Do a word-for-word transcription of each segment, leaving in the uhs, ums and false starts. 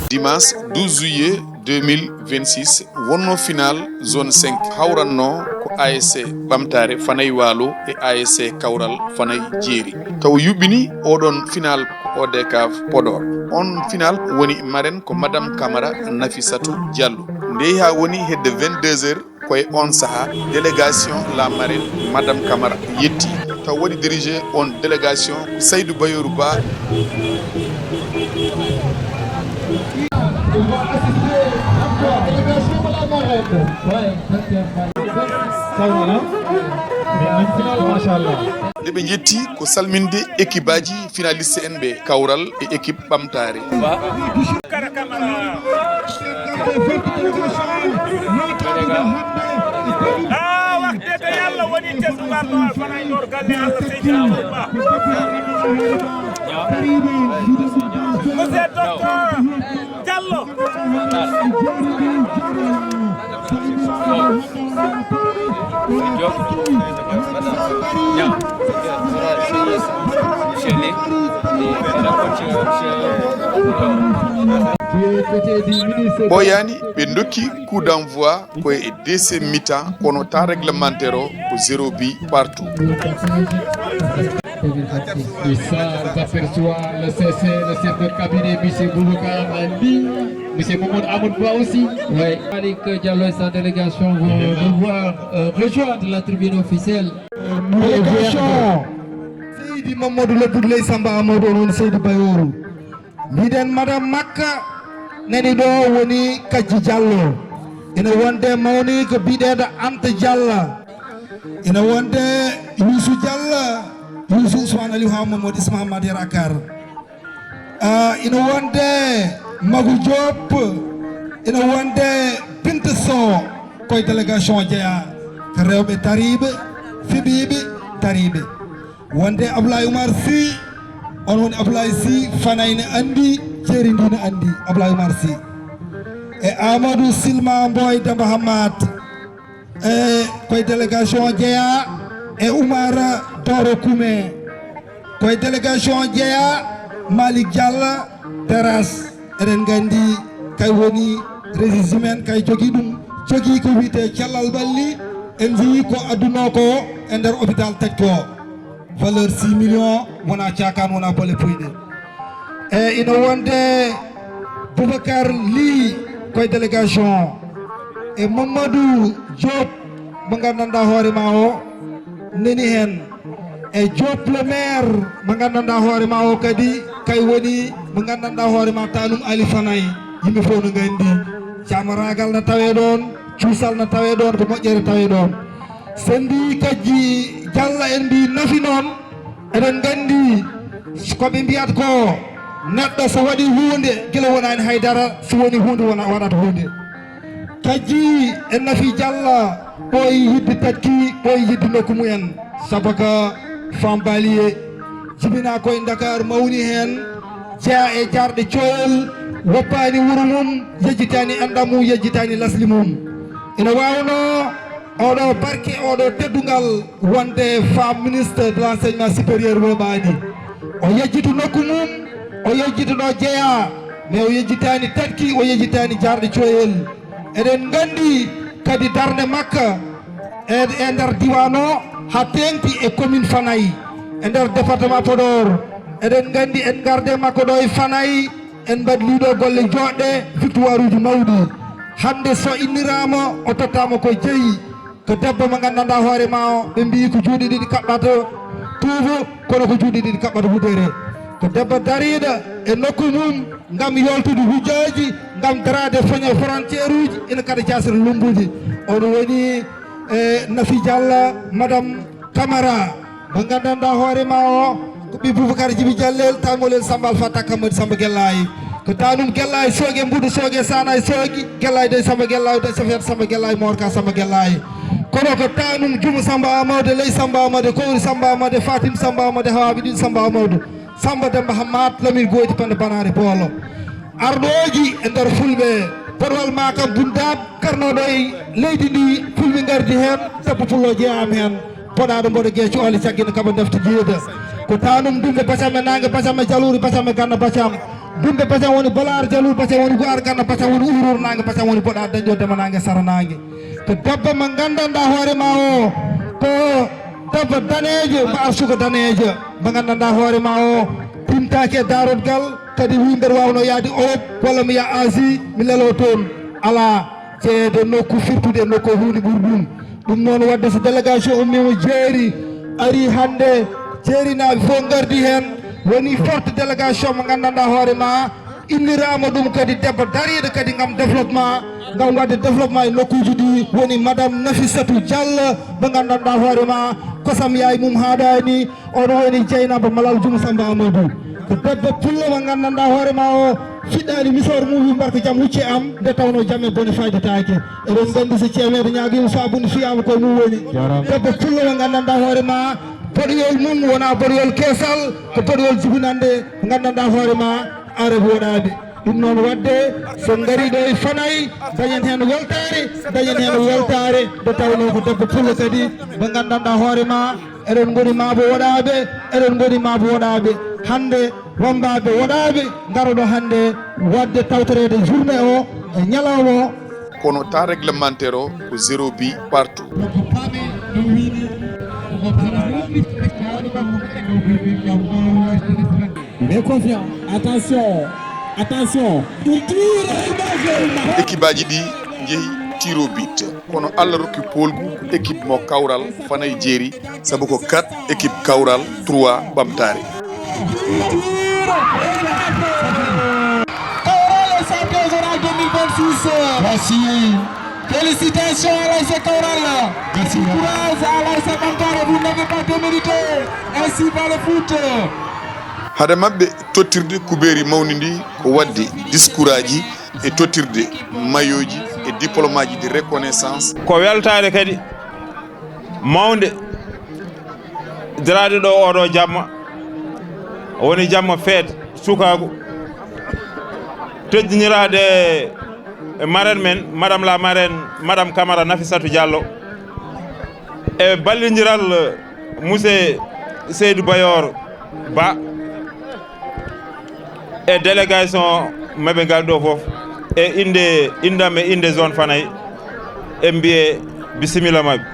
Dimanche douze juillet deux mille vingt-six, wonno final zone cinq, hawranno ko A S C Ɓamtaare Fanay Waalo e A S C Kawral Fanay Jeeri. Taw yuɓɓini oɗon final ko O D K F Podor. On final woni marraine ko Madame Camara Nafissatou Diallo. Nde ha woni hedde vingt-deux heures, ko e on saha délégation la marraine Madame Camara yetti. Taw waɗi diriger on délégation ko Saydou Bayorou Ba. Nde ɓe njetti ko salminde équipe aji finaliste en ɓe, Kawral e équipe Ɓamtaare. Ah, wax dëgg Yàlla, woni teddungal ɗo, Alfana Inor, galle Alla Seydi Amadou Ba. Monsieur Docteur Diallo. Ɓooyaani, ɓe ndokki coup d'envoi ko e deuxième mi-temps, kono temps réglementaire o ko zéro but partout. Et ça, on aperçoit le C C, le chef de cabinet, monsieur Boubacar Andy, monsieur Mamadou Amadou Ba aussi. Ouais. Malick Diallo et sa délégation vont devoir euh, rejoindre la tribune officielle. Délégation Seydi Mamadou Lobbudu Ley Samba Amadou, on woni Seydi Bayoru. Mbiɗen Madame Makka nani ɗo woni Kajji Diallo. Ina wonde mawni ko biɗeɗo Anta Diallo. Ina wonde Youssou Diallo, Youssou Ousmane Aliou Haw Mamadou Isma Hamad Yarakar. Ah, ina wonde Magu Diop, ina wonde Binta Sow, koye délégation jeeya, ko rewɓe dariiɓe, fiɓiiɓe, dariiɓe. Wonde Ablaye Oumar Sy, on woni Ablaye Sy, Fanay ne anndi, Jeeri ndi ne anndi, Ablaye Oumar Sy. E Amadou Silma Mboy Demba Hamad, e koye délégation jeeya, e Oumar Doro Koumé, koye délégation jeeya, Malick Diallo, Terrasse, eɗen nganndi kay woni régime men, kay jogii ɗum, jogii ko wiyetee cellal ɓalli, en njiyii ko addunoo ko e nder hôpital Taƴ ko, valeur six millions, wonaa caakaan, wonaa bolle puyɗe. E ina wonde Boubacar Ly koye délégation, e Mamadou Diop mo nganndanɗaa hoore ma o nani heen, e Diop le maire mo nganndanɗaa hoore ma o kadi, kay woni mo nganndanɗaa hoore ma, Tanum Ali Fanay, yimɓe fof no nganndi. Camaraagal na tawee ɗoon, cuusal na tawee ɗoon, ko moƴƴere tawee ɗoon. So en mbii Kajji Diallo, en mbii Nafi noon, eɗen nganndi ko ɓe mbiyata ko, neɗɗo so waɗi huunde, gila wonaani hay dara, so woni huunde wona, waɗata huunde. Kajji e Nafi Diallo, ɓooyi yidde Taƴki, ɓooyi yidde nokku mumen, sabu ko femme banlieue, jibinaa koye Dakar, mawni heen, jeyaa e jaarɗe Coyel, woppaani wuro mum, yejjitaani enɗam mum, yejjitaani lasli mum. Ina waawnoo oɗo barke, oɗo teddungal wonde femme ministre de l'enseignement supérieur weeɓaani. O yejjiti nokku mum, o yejjiti ɗo jeyaa, mais o yejjitaani Taƴki, o yejjitaani jaarɗe Coyel. Eɗen nganndi kadi darnde makko e, e nder diiwaan o, haa teeŋti e commune Fanay, e nder département Podor. Eɗen nganndi en ngarde makko ɗo e Fanay, en mbaɗi ɗo golle jooɗɗe, victoire uji mawɗi. Hannde so inniraama, o tottaama ko jeyi, ko debbo mo nganndanɗaa hoore ma o, ɓe mbiyi ko juuɗe ɗiɗi kaɓɓata tuuba, kono ko juuɗe ɗiɗi kaɓɓata wudere. Ko debbo dariiɗo e nokku mum ngam yoltude hujjaaji, ngam daraade foñe frontière uji, ina kadi jaasira lumbuji. On woni, e, Nafi Diallo, Madame Camara, mo nganndanɗaa hoore ma o, ko ɓii Boubacar Djibi Diallel, Tanmolel Samba Alpha Takka Madi Samba Gellaay. Ko Tanum Gellaay, Sooge Mbuɗu, Sooge Saanaay, Soogi Gellaay, dey Samba Gellaay, dey Safiyat Samba Gellaay, Moorka Samba Gellaay. Kono ko Tanum Jumu Samba Amadou, Ley Samba Amadou, Kowri Samba Amadou, Fatim Samba Amadou, Hawaɓe ɗiɗi Samba Amadou, Samba Demba Hammat, Lamine Goyti, Penda Banaare Boolo. Arɗooji e nder Fulɓe, Porwal Makam Bundab, karnooɗo e leydi ndi, Fulɓe ngardi heen, debbo pullo jeyaama heen, poɗaaɗo mboɗo geeco oli caggino kaba defte jeeda. Ko Tanum Dumbe Bacam e Naange Bacam e Jaluuri Bacam e Ganna Bacam. Bimbe basan woni balaar jalur, basan woni go argana, basan woni urur nange, basan woni boɗa dañɗo dema nange sara nange. Ko debbo mo nganndanɗaa hoore ma o, ko debbo daneejo, mbaar suka daneejo, mo nganndanɗaa hoore ma o, timtaaki e daarorgal, kadi wi mbeɗa waawno yaade Europe, walla mi yaha Asie, mi lelo toon. Alaa, jeyeede nokku firtude e nokku o huunde ɓuri ɗum. Ɗum noon waɗde so délégation ummiima Jeeri, ari hannde, Jeerinaaɓe fof ngardi heen, woni forte délégation mo nganndanɗaa hoore ma, inniraama ɗum kadi debbo dariiɗo kadi ngam développement, ngam waɗde développement e nokkuuji ɗi, woni Madame Nafissatou Diallo mo nganndanɗaa hoore ma, kosam yaay mum haaɗaani, oɗo woni Jeynaba Malal Juma Samba Amadou. Ko debbo pullo mo nganndanɗaa hoore ma o, fiɗɗaani misoor mum wi mbar ko jam hucce am, nde tawnoo jam e bone faydetaake. Eɗen nganndi so ceemeeɗo ñaagiima saabunnde fiyaama ko e mum woni. Debbo pullo mo nganndanɗaa hoore ma, boɗoyol mum wonaa boɗoyol keesal, ko boɗoyol jibinannde nganndanɗaa hoore ma, ara woɗaaɓe. Ɗum noon waɗde, so ngarii ɗo e Fanay, dañen heen weltaare, dañen heen weltaare, nde tawnoo ko debbo pullo kadi mo nganndanɗaa hoore ma, eɗen ngoni maabo woɗaaɓe, eɗen ngoni maabo woɗaaɓe. Hannde, wammbaaɓe woɗaaɓe ngaroɗo hannde waɗde tawtoreede journée o e ñalawma o. Kono temps réglementaire o ko zéro bi partout. Mais confiant, attention, attention, il tire, il marque, il marque. Équipe aji ɗi njehi tiro bit, kono Allah rokki poolgu équipe mo Kawral Fanay Jeeri, sabu ko quatre, équipe Kawral trois, Ɓamtaare. Kawral est champion zonal deux mille vingt-six. Merci. Félicitations à l'A S C Kawral. Merci. Courage à l'A S C Ɓamtaare, vous n'avez pas démérité. Ainsi va le foot. Hade maɓɓe tottirde kubeeri mawni ndi, ko waɗde discours aji e tottirde mayoji e diplôme aji de reconnaissance. Ko weltaare kadi mawnde daraade ɗo oɗo jamma, woni jamma feet sukaagu, teddiniraade e marraine men, Madame la marraine, Madame Camara Nafissatou Diallo, e ballondiral Monsieur Seydou Bayor Ba e délégation maɓɓe ngal ɗo fof, e innde, inndam e innde zone Fanay, en mbiye bisimilla maɓɓe.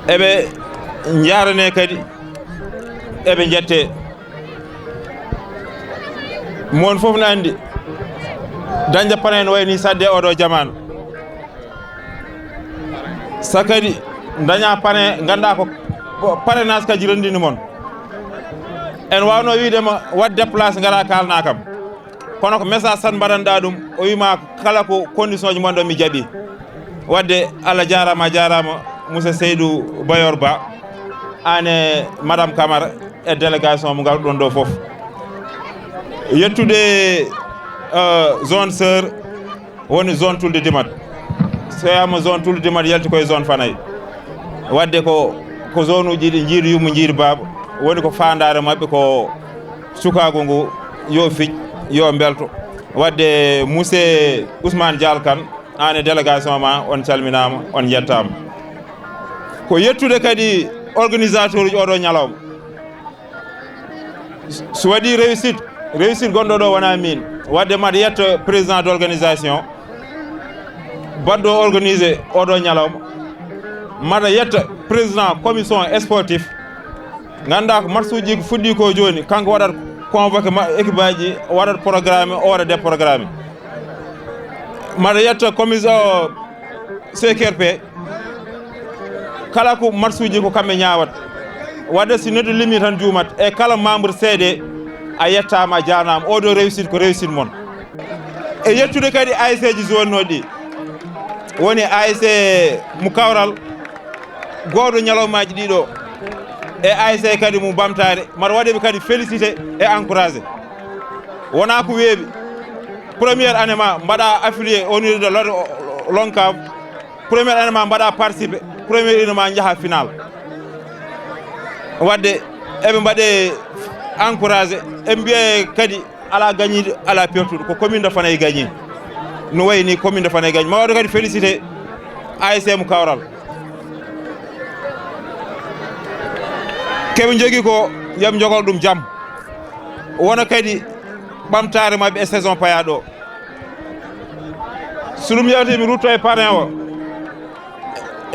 Eɓe njaarane kadi, eɓe njette. Mo won fof ne anndi, dañde panay no wayi ni sadde oɗo jamaanu. Sa kadi daña pare, nganndaa ko parrainage kadi renndini mon. En waawno wiide ma waɗ déplacé, ngara kaalna kam. Kono ko message tan mbaɗanɗa ɗum, o wima kala ko condition ji mon ɗo mi jaɓi. Waɗde Allah jaaraama, a jaaraama, Monsieur Seydou Bayor Ba, aan e Madame Camara e délégation mo ngal ɗon ɗo fof. Yettude, euh, zone sœur, woni zone Tulde Dimat. So wiyama zone Tulde Dimat, yalti koye zone Fanay. Wadde ko, ko zone uji ɗi jiiɗi yumma, jiiɗi baaba. Woni ko faandaare maɓɓe ko sukaagu ngu yo fic, yo mbelto. Wadde Monsieur Ousmane Dial Kane, aan e délégation ma, on calminaama, on njettaama. Ko yettude kadi organisateur uji oɗo ñalawma. So waɗi réussite, réussite gonɗo ɗo wona min. Wadde mbaɗa yetta président d'organisation, baɗɗo organisé oɗo ñalawma. Mbaɗa yetta président commission sportif. Ngannda ko match uji ko fuɗɗi ko jooni, kanko waɗat convoqué ma-, équipe aji, o waɗat programme, o waɗa déprogrammé. Mbaɗa yetta commission C Q R P, kala ko match uji ko kamɓe ñaawat. Wadde si neɗɗo limi tan juumat, e kala membre C D, a yettaama, a jaarnaama. Oɗo réussite ko réussite mon. E yettude kadi A S C ji zone noɗi, woni A S C mo Kawral, gooto ñalawmaaji ɗiɗo, e A S C kadi mo Bamtaare, mbaɗa waɗeɓe kadi félicité e encouragé. Wona ko weeɓi. Première année ma mbaɗa affilié au niveau de l'O-, l'ONCAV. Première année ma mbaɗa participé. Première année ma njaha final. Wadde eɓe mbaɗe encouragé, eɓe mbiye kadi ala gañiiɗo, ala pertuɗo. Ko commune de Fanay gañi. No wayi ni commune de Fanay gañi. Ma waɗo kadi félicité A S C mo Kawral. Keɓe jogii ko, yoɓe jogor ɗum jam. Wona kadi ɓamtaare maɓɓe e saison payaaɗo o. So ɗum yawti, mi rutto e parrain o,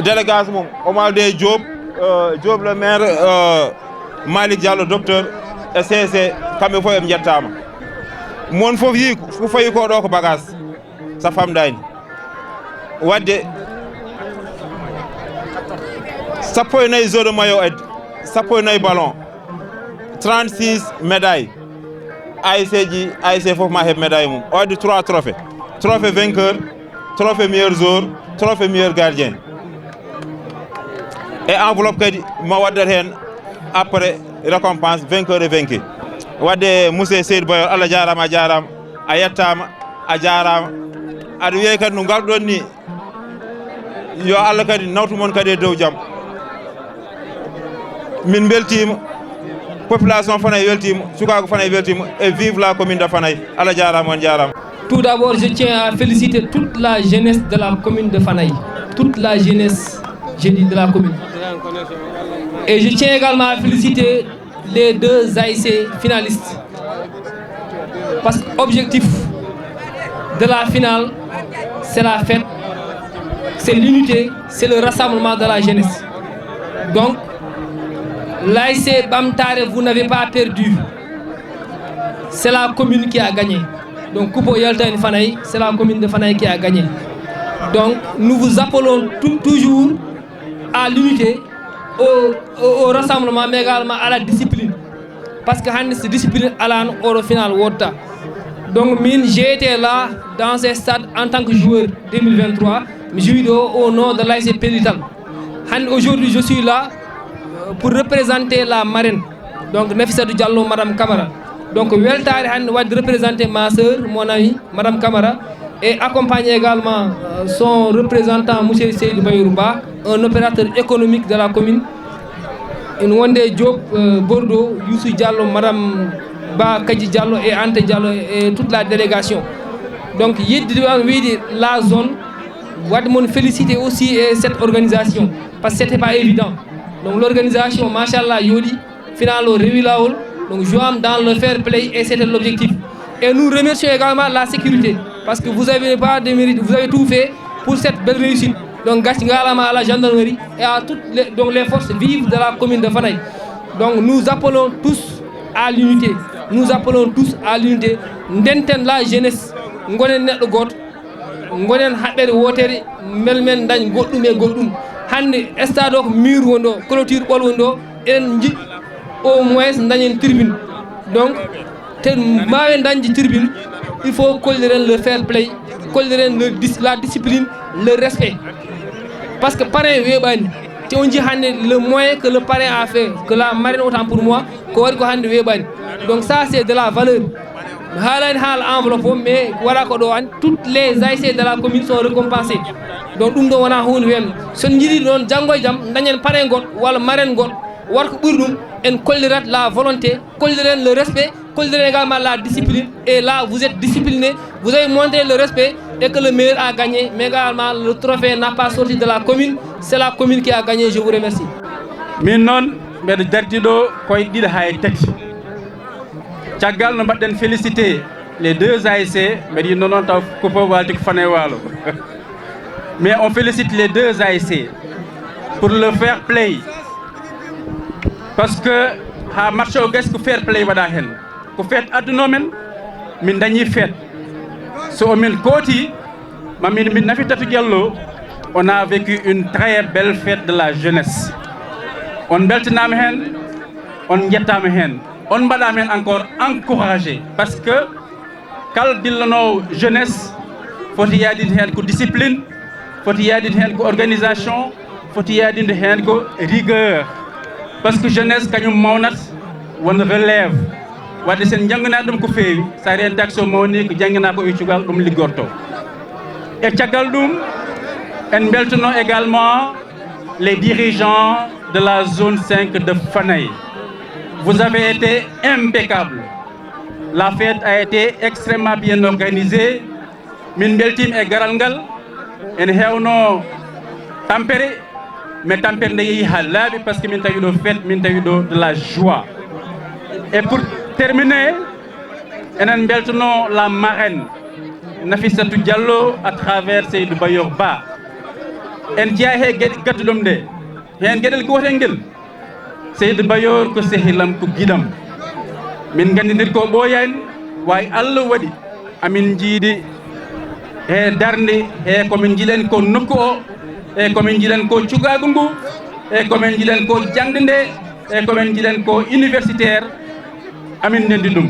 délégation mum, Omar Dey Diop, euh, Diop le maire, euh, Malick Diallo, docteur, e C C, kamɓe fof en njettaama. Mon fof yii ko fayi ko ɗo ko bagage, sa famɗaani. Wadde sappo e nayi jeu de maillot, e sappo e nayi ballon, trente-six médailles. A S C ji, A S C fof ma heɓ médaille mum. O addi trois trophées. Trophée vainqueur, trophée meilleur joueur, trophée meilleur gardien. E enveloppe kadi mo waddat heen après récompense vainqueur et vaincu. Wadde monsieur Seydou Bayor, Allah jaaraama, a jaaraama, a yettaama, a jaaraama. Aɗa wiyey kadi no ngarɗon ni, yo Allah kadi nawtu mon kadi e dow jam. Min mbeltiima, population Fanay weltiima, sukaagu Fanay weltiima, et vive la commune de Fanay. Allah jaaraama, on jaaraama. Tout d'abord, je tiens à féliciter toute la jeunesse de la commune de Fanay. Toute la jeunesse, je dis, de la commune. Et je tiens également à féliciter les deux A S C finalistes. Parce que l'objectif de la finale, c'est la fête, c'est l'unité, c'est le rassemblement de la jeunesse. Donc, l'A S C Bamtare, vous n'avez pas perdu. C'est la commune qui a gagné. Donc, Kupo Yalta en Fanaï, c'est la commune de Fanaï qui a gagné. Donc, nous vous appelons tout- toujours à l'unité, au, au- au rassemblement, mais également à la discipline. Parce que hannde, si discipline alaa, oɗo final woodata. Donc, min, j'ai été là dans ces stades en tant que joueur deux mille vingt-trois. Je suis au, au nom de l'A S C Pélital. Hannde, aujourd'hui, je suis là, euh, pour représenter la marraine. Donc, Nafissatou Diallo, Madame Camara. Donc, weltaare hannde waɗde représenter ma sœur, mon ami, Madame Camara, et accompagné également, euh, son représentant, Monsieur Seydou Bayourou Ba, un opérateur économique de la commune. Ina wonde Diop, euh, Bordeaux, Youssou Diallo, Madame Ba Kadji Diallo et Anta Diallo et toute la délégation. Donc, yeddi ɗon wiyde la zone, waɗde mon féliciter aussi et cette organisation, parce que c'était pas évident. Donc, l'organisation, machallah, yooɗi, final o rewi laawol. Donc, jouons dans le fair play et c'était l'objectif. Et nous remercions également la sécurité, parce que vous avez pas de mérite, vous avez tout fait pour cette belle réussite. Donc, gacce ngalama à la gendarmerie et à toutes les, donc, les forces vives de la commune de Fanaï. Donc, nous appelons tous à l'unité. Nous appelons tous à l'unité. Ndenten la jeunesse, ngonen neɗɗo gooto, ngonen haɓɓere wootere, mbele men dañ goɗɗum e goɗɗum. Hannde, stade o ko mur woni ɗo, clôture ɓoolo woni ɗo, eɗen njiɗi au moins dañen tribune. Donc, te mbaawen dañde tribune, il faut kolliren le fair play, kolliren le dis- la discipline, le respect. Parce que parrain weeɓaani. Te on njii hannde le moyen que le parrain a fait, que la marraine, autant pour moi, ko waɗi ko hannde weeɓaani. Donc, ça, c'est de la valeur. Mi haalaani haala enveloppe o, mais ko waɗa ko ɗo, an, toutes les A S C de la commune sont récompensées. Donc, ɗum ɗo wona huunde weeɓnde. So en njiɗi noon, janngo e jam, dañen parrain goɗɗo walla marraine goɗɗo, wata ko ɓuri ɗum, en kollirat la volonté, kolliren le respect, kolliren également la discipline. Et là, vous êtes discipliné, vous avez montré le respect et que le meilleur a gagné, mais également le trophée n'a pas sorti de la commune, c'est la commune qui a gagné. Je vous remercie. Min noon, mbeɗa darti ɗo koye ɗiɗi haa e tati. Caggal no mbaɗɗen félicité les deux A S C, mbeɗa yiɗno noon taw ko fof waalti ko Fanaye Waalo. Mais on félicite les deux A S C pour le fair play. Parce que haa match o gasi ko fair play waɗa heen. Ko fête adduno men, min dañi fête. So o min kooti, ma min, min Nafissatou Diallo, on a vécu une très belle fête de la jeunesse. On mbeltanaama heen, on njettaama heen. On mbaɗaama heen encore encouragé. Parce que kala dillanoowo jeunesse foti yaadinde heen ko discipline, foti yaadinde heen ko organisation, foti yaadinde heen ko rigueur. Parce que jeunesse kañum mawnat won relève. Wadde sen jannginaade ɗum ko feewi, so a rentaaki so mawni ko jannginaa ko e cugal ɗum liggorto. E caggal ɗum, en mbeltano également les dirigeants de la zone cinq de Fanaye. Vous avez été impeccable. La fête a été extrêmement bien organisée. Min mbeltiima e garal ngal. Ene heewno tampere, mais tampere nde yehi haa laaɓi, parce que min tawi ɗo fête, min tawi ɗo de la joie. Et pour terminer, Enen mbeltanoo la marraine Nafissatou Diallo à travers Seydou Bayor Ba. En jeyaa he geɗe gadduɗum ɗe. Heen geɗel gootel ngel, Seydou Bayor ko sehilam, ko giɗam. Min nganndindir ko ɓooyaani, waawi Allah waɗi amin njiidi he darnde, he ko min njiɗen ko nokku o, he ko min njiɗen ko cukaagu ngu, he ko min njiɗen ko jaŋde nde, he ko min njiɗen ko universitaire, amin ndenndi ɗum.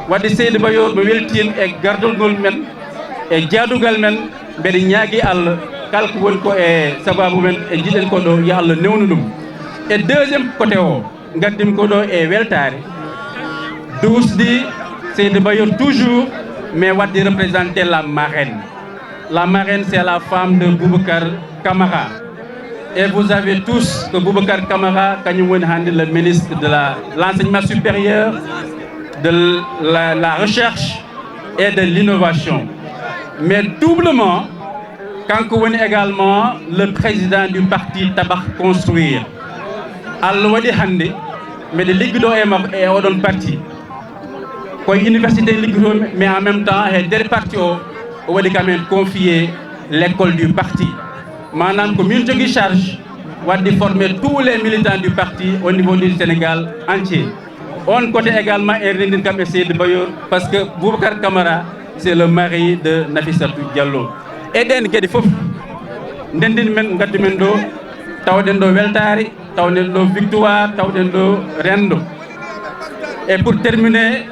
Wadde Seydou Bayor, mi weltiima e gardagol men, e jaadugal men, mbeɗa ñaagi Allah, kala ko woni ko e sabaabu men, e njiɗen ko ɗo, yo Allah newnu ɗum. E deuxième côté o, ngaddim ko ɗo e weltaare. Duusdi Seydou Bayor toujours, mais wadde représenter la marraine. La marraine, c'est la femme de Boubacar Camara. Et vous savez tous que Boubacar Camara, kañum woni hannde le ministre de la, l'enseignement supérieur, de la, la recherche et de l'innovation. Mais doublement, kanko woni également le président du parti Tabax Construire. Allah waɗi hannde mbeɗa liggodoo e makko e oɗon parti. Ko e université liggotoomi, mais en même temps, he nder parti o, o waɗi quand même confier l'école du parti. Maanaam ko min jogii charge wadde former tous les militants du parti au niveau du Sénégal entier. On côté également, en renndin kam e Seydou Bayor, parce que Boubacar Camara, c'est le mari de Nafissatou Diallo. E ɗeen geɗe fof, ndenndin men, ngaddu men ɗo, tawɗen ɗo weltaare, tawɗen ɗo victoire, tawɗen ɗo renndo. Et pour terminer,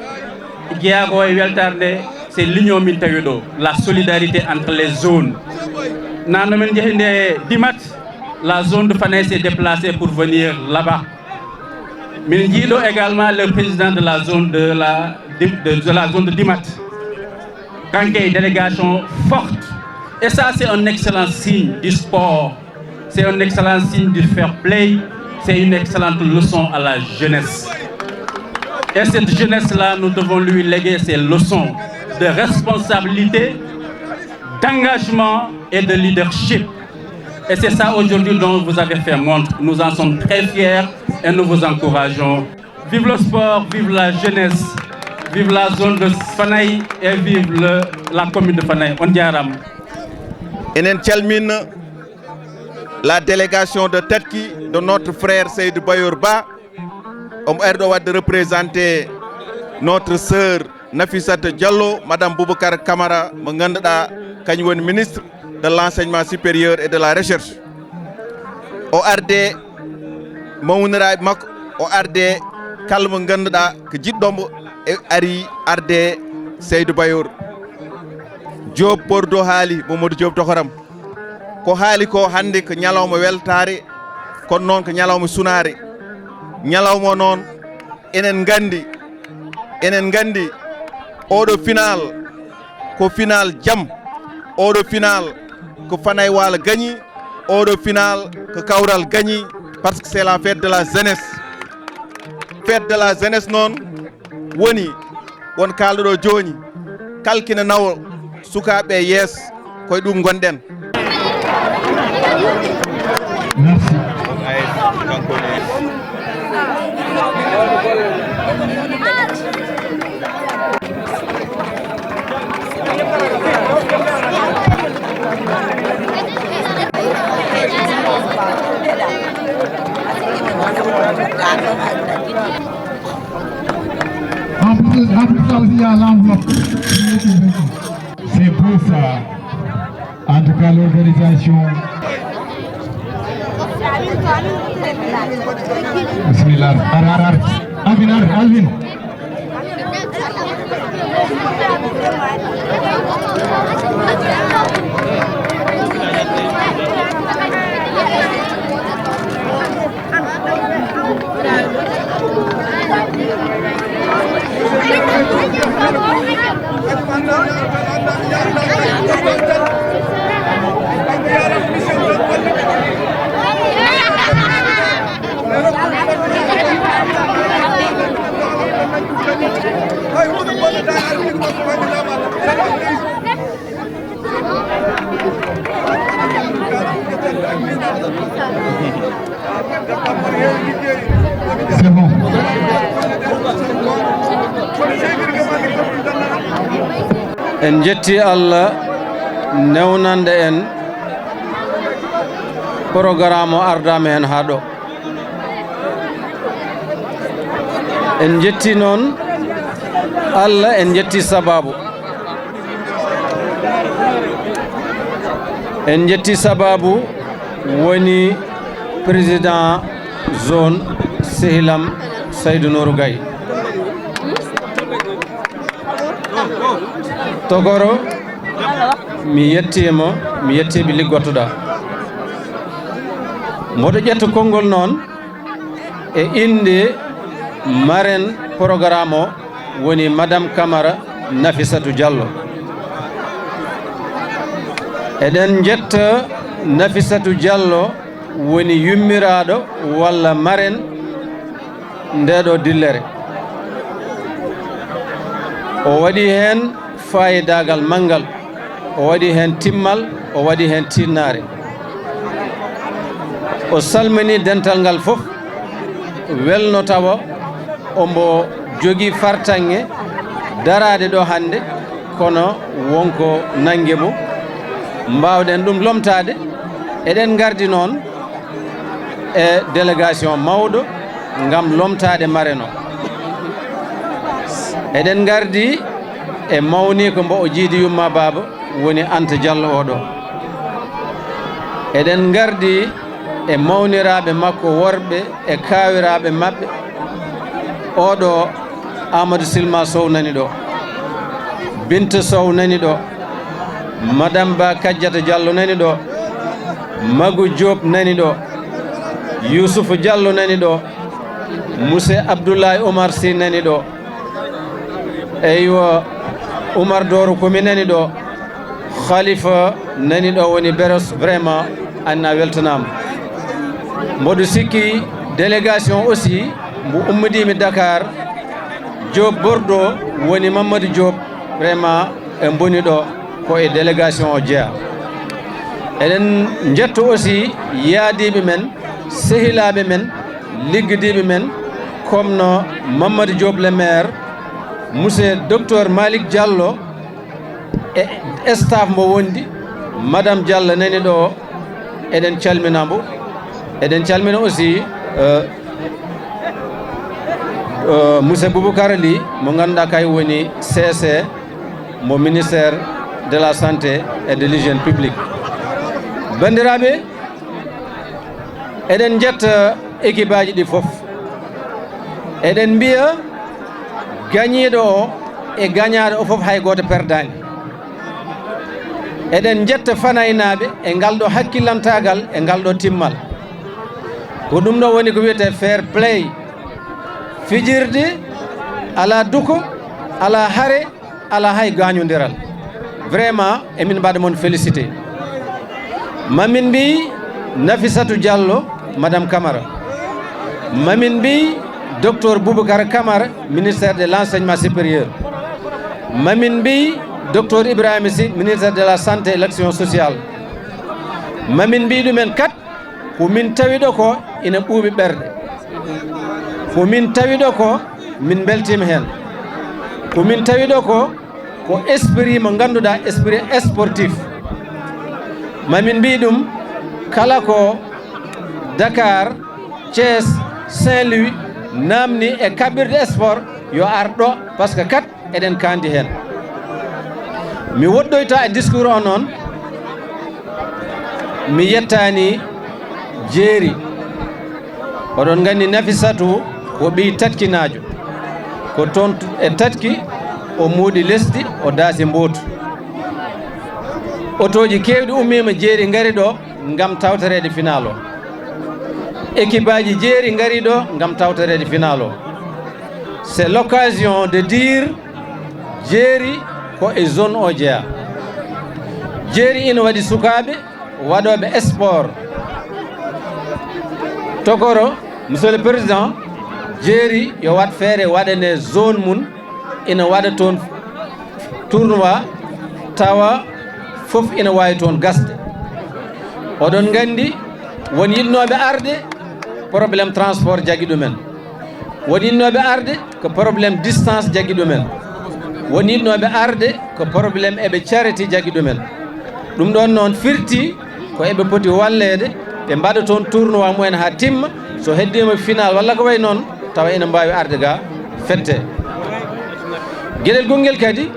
jeyaa ko e weltaare nde, c'est l'union min tawi ɗo, la solidarité entre les zones. Nano min njehi nde Dimat, la zone de Fanay s'est déplacée pour venir là-bas. Min njiiɗo également le président de la zone de la, de, de la zone de Dimat. Kanko e délégation forte. Et ça, c'est un excellent signe du sport. C'est un excellent signe du fair play. C'est une excellente leçon à la jeunesse. Et cette jeunesse-là, nous devons lui léguer ces leçons de responsabilité, d'engagement et de leadership. Et c'est ça aujourd'hui dont vous avez fait montre. Nous en sommes très fiers et nous vous encourageons. Vive le sport, vive la jeunesse, vive la zone de Fanay et vive le, la commune de Fanay. On diaram. Enen calmina la délégation de Tatki de notre frère Seydou Bayor Ba. Omo ari ɗo wadde représenté notre sœur Nafissatou Diallo, Madame Boubacar Camara, mo ngannduɗaa kañum woni ministre de l'enseignement supérieur et de la recherche. O arde mawniraaɓe makko, o arde kala mo ngannduɗaa ko jiɗɗo mo, e ari arde Seydou Bayor. Diop Bordeaux haali, Mamadou Diop Tokoram. Ko haali ko hannde ko ñalawma weltaare, kono noon ko ñalawma sunaare. Ñalawma o noon, enen nganndi, enen nganndi oɗo final ko final jam, oɗo final ko Fanay Waalo gañi, oɗo final ko Kawral gañi, parce que c'est la fête de la jeunesse. Fête de la jeunesse noon, woni won kaalɗo ɗo jooni, kalkina nawo sukaaɓe yeeso, koye ɗum ngonɗen. Merci. En plus, en plus, ça aussi, il y a l'enveloppe. C'est beau ça. En tout cas, l'organisation. Bismillah. Ar, ar, ar. Alvin, ar, Alvin. C'est bon. En njetti Allah newnande en programme o ardaama heen haa ɗo. En njetti noon Allah, en njetti sabaabu. En njetti sabaabu woni président zone sehilam Saydou Nourou Gaye. Togoro, mi yettiima, mi yettii ɓe liggottoɗaa. Mboɗo ƴetta konngol noon e innde marraine programme o woni Madame Camara Nafissatou Diallo. Eɗen njetta Nafissatou Diallo woni yummiraaɗo walla marraine ndeeɗo dillere. O waɗi heen faayidaagal manngal, o waɗi heen timmal, o waɗi heen tiinnaare. O salmini dental ngal fof, welno tawa ombo jogii fartaŋŋe daraade ɗo hannde, kono wonko nanngi mo. Mbaawɗen ɗum lomtaade, eɗen ngardi noon e délégation mawɗo ngam lomtaade marraine o. Eɗen ngardi e mawniiko mbo o jiidi yumma baaba, woni Anta Diallo oɗo. Eɗen ngardi e mawniraaɓe makko worɓe e kaawiraaɓe maɓɓe. Oɗo Amadou Silma Sow nani ɗo, Binta Sow nani ɗo, Madame Ba Kadiata Diallo nani ɗo, Magu Diop nani ɗo, Youssouf Diallo nani ɗo, Monsieur Abdoulaye Oumar Sy nani ɗo. Eywa, Oumar Doro ko mi nani ɗo, Khalifa nani ɗo woni Beros, vraiment, Anna weltanaama. Mboɗo sikki délégation aussi, mbo ummodiimi Dakar, Diop Bordeaux woni Mamadou Diop, vraiment, en mboni ɗo ko e délégation o jeyaa. Eɗen njetta aussi yaadiiɓe men, sehilaaɓe men, liggodiiɓe men, comme no Mamadou Diop le maire, Monsieur Docteur Malick Diallo e staff mbo wondi, Madame Diallo nani ɗo, eɗen calmina mbo. Eɗen calmina aussi, euh, euh, Monsieur Boubacar Ly, mo ngannduɗaa kay woni C C mo ministère de la Santé et de l'Hygiène publique. Banndiraaɓe, eɗen njetta équipe aji ɗi fof. Eɗen mbiya gañiiɗo o e gañaaɗo o fof hay gooto perdaani. Eɗen njetta fanaynaaɓe e ngal ɗo hakkillantaagal e ngal ɗo timmal. Ko ɗum ɗo woni ko wiyetee fair play. Fijirde alaa duko, alaa hare, alaa hay gaañondiral. Vraiment, emin mbaɗa mon félicité. Mamin mbi Nafissatou Diallo, Madame Camara. Mamin mbi Docteur Boubacar Camara, ministère de l'enseignement supérieur. Mamin mbi Docteur Ibrahima Sy, ministère de la santé et l'action sociale. Mamin mbi ɗumen kat, ko min tawi ɗo ko ina ɓuuɓi ɓerɗe. Ko min tawi ɗo ko min mbeltiima heen. Ko min tawi ɗo ko, ko esprit mo ngannduɗaa, esprit sportif. Mamin mbi ɗum, kala ko Dakar, Thiès, Saint-Louis naamni e kaɓirɗe sport, yo ar ɗo, parce que kat eɗen kaandi heen. Mi woɗɗoyta e discours o noon, mi yettaani Jeeri. Oɗon nganndi Nafissatou ko ɓiy tatkinaajo. Ko toon t-, e tatki o muuɗi lesdi, o daasi mbootu. Otooji keewɗi ummiima Jeeri ngari ɗo ngam tawtoreede final o. Équipe aji Jeeri ngari ɗo ngam tawtoreede final o. C'est l'occasion de dire Jeeri ko e zone o jeyaa. Jeeri ina waɗi sukaaɓe waɗooɓe sport. Tokoro, Monsieur le Président, Jeeri yo waɗ feere waɗane zone mum, ina waɗa toon tournoi, tawa fof ina waawi toon gasde. Oɗon nganndi, won yiɗnooɓe arde, problème transport jaggi ɗumen. Won yiɗnooɓe arde, ko problème distance jaggi ɗumen. Won yiɗnooɓe arde, ko problème eɓe careti jagi ɗumen. Ɗum ɗoon noon firti ko eɓe poti walleede, ɓe mbaɗa toon tournoi mumen haa timma. So heddiima final walla ko wayi noon, tawa ina mbaawi arde ga fette. Geɗel gongel kadi,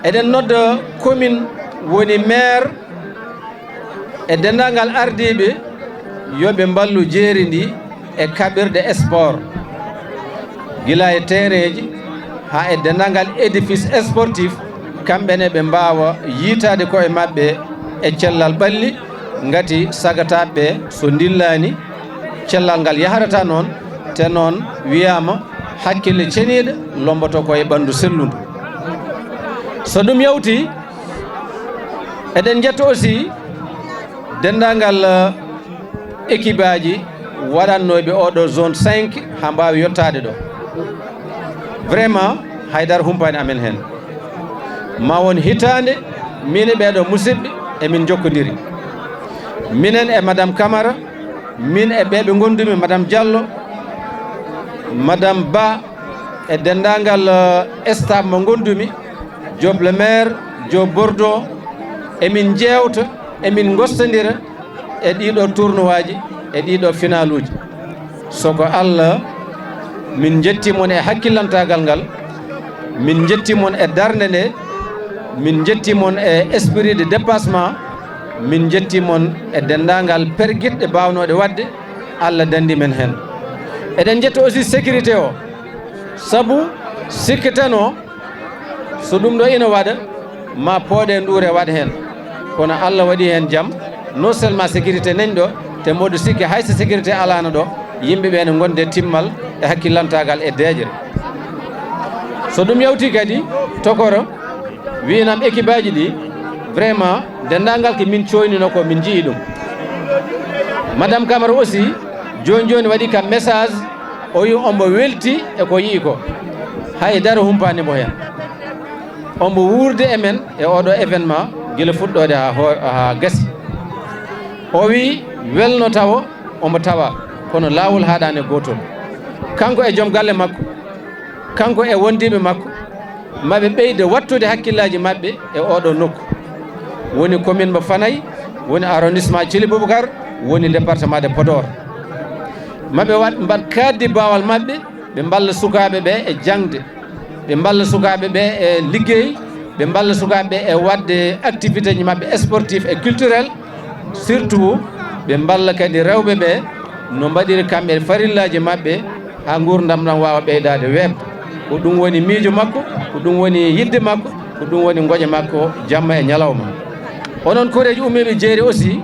eɗen nodda commune woni maire e denndaangal ardiiɓe yo ɓe mballu jeeri ndi e kaɓirɗe sport, gila e terrainji haa e denndaangal édifice sportif, kamɓe ne ɓe mbaawa yiitaade koye maɓɓe e cellal ɓalli, ngati sagataaɓe ɓe so ndillaani, cellal ngal yahrata noon, te noon wiyaama hakkille ceniiɗe lomboto ko e ɓanndu sellundu. So ɗum yawti, eɗen njetta aussi denndaangal, eh, équipe aji waɗannooɓe oɗo zone cinq haa mbaawi yottaade ɗo. Vraiment, haydara humpaani amen heen. Ma won hitaande, min e ɓeeɗo musidɓe, emin njokkondiri. Minen e Madame Camara, min e ɓe ɓe ngondumi, Madame Diallo, Madame Ba, e denndaangal, eh, staff mo ngondumi, Diop le maire, Diop Bordeaux, emin njeewta, emin ngostondira e ɗiɗo tournoiaji, e ɗiɗo finaluuji. So ko Allah, min njetti mon e hakkillantaagal ngal, min njetti mon e darnde nde, min njetti mon e esprit de dépassement, min njetti mon e denndaangal pergiɗɗe baawnooɗe waɗde, Allah danndi men heen. Eɗen njetta aussi sécurité o, sabu sikkiteno so ɗum ɗo ina waɗa, ma pooɗe nduure waɗ heen. Kono Allah waɗi heen jam, non seulement sécurité nani ɗo, te mboɗo sikki hay so sécurité alaano ɗo, yimɓe ɓe ne ngonde timmal e hakkillantaagal e deeƴre. So ɗum yawti kadi, tokoro, wiinam équipe aji ɗi, vraiment, denndaangal ko min coynino ko, min njii ɗum. Madame Camara aussi, jooni jooni waɗi kam message, o wi ombo welti e ko yii ko. Hay dara humpaani mbo heen. Ombo wuurde e men e oɗo événement gila fuɗɗoode haa hoo-, haa gasi. O wi welno tawo ombo tawa, kono laawol haaɗaani e gootol. Kanko e joom galle makko, kanko e wondiiɓe makko, maɓe ɓeyde wattude hakkillaaji maɓɓe e oɗo nokku. Woni commune mo Fanay, woni arrondissement Thily Boubacar, woni département de Podor. Maɓe waɗ, mbaɗ kaaddi baawal maɓɓe, ɓe mballa sukaaɓe ɓe e jaŋde, ɓe mballa sukaaɓe ɓe e liggey, ɓe mballa sukaaɓe ɓe e waɗde activité ji maɓɓe sportif et culturel, surtout ɓe mballa kadi rewɓe ɓe no mbaɗiri kamɓe farillaaji maɓɓe haa nguurndam ɗam waawa ɓeydaade weeɓde. Ko ɗum woni miijo makko, ko ɗum woni yiɗde makko, ko ɗum woni ngoƴa makko jamma e ñalawma. Onon koreeji ummiiɓe jeeri aussi,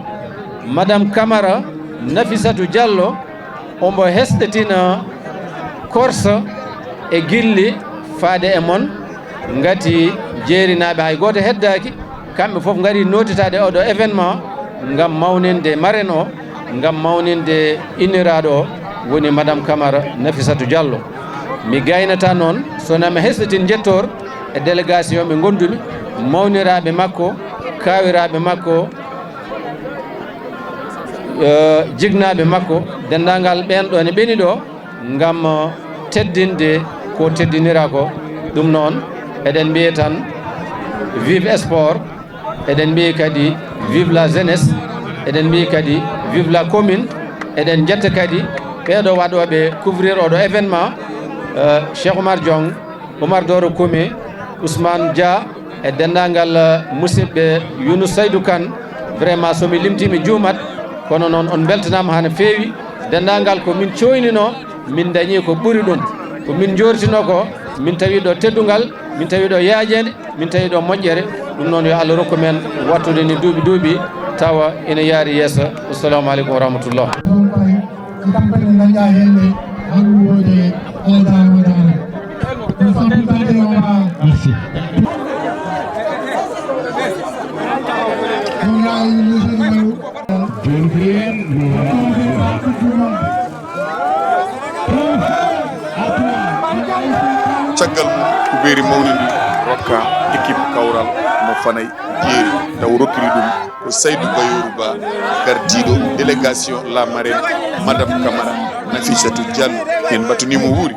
Madame Camara Nafissatou Diallo, ombo hesɗitina korsa e gilli faade e mon, ngati jeerinaaɓe hay gooto heddaaki, kamɓe fof ngari nootitaade oɗo événement ngam mawninde marraine o, ngam mawninde inniraaɗo o, woni Madame Camara Nafissatou Diallo. Mi gaynata noon, so nama hesɗitin njettoor e délégation ɓe ngondumi, mawniraaɓe makko, kaawiraaɓe makko, eh, jignaaɓe makko, denndaangal ɓeen ɗo ne ɓeni ɗo, ngam, eh, teddinde ko teddinira ko. Ɗum noon, eɗen mbiya tan, vive sport, eɗen mbiya kadi, vive la jeunesse, eɗen mbiya kadi, vive la commune, eɗen njetta kadi ɓeeɗo waɗooɓe couvrir oɗo événement, eh, Cheikh Oumar Diong, Oumar Doro Koume, Ousmane Dia, e denndaangal, eh, musidɓe Younouss Saydou Kane. Vraiment, so mi limtii, mi juumat, kono noon on mbeltanaama haa no feewi. Denndaangal ko min cooyninoo, min ndañii ko ɓuri ɗum. Ko min njoortinoo ko, min tawi ɗo teddungal, min tawi ɗo yaajeende, min tawi ɗo moƴƴere. Ɗum noon, yo Allah rokku men wattude ni duuɓi duuɓi, tawa ina yaari yeeso. Assalamu aleykum wa rahmatullah. Campagne dañƴa heen ne, hannde woote alaa wata. Merci. Caggal mum, kubeeri mawnindi rokka équipe kawral mo Fanay Jeeri, taw rokkiri ɗum ko Saydou Bayorou Ba, gardiiɗo délégation la marraine, Madame Camara Nafissatou Diallo. En mbattunii mo wuuri.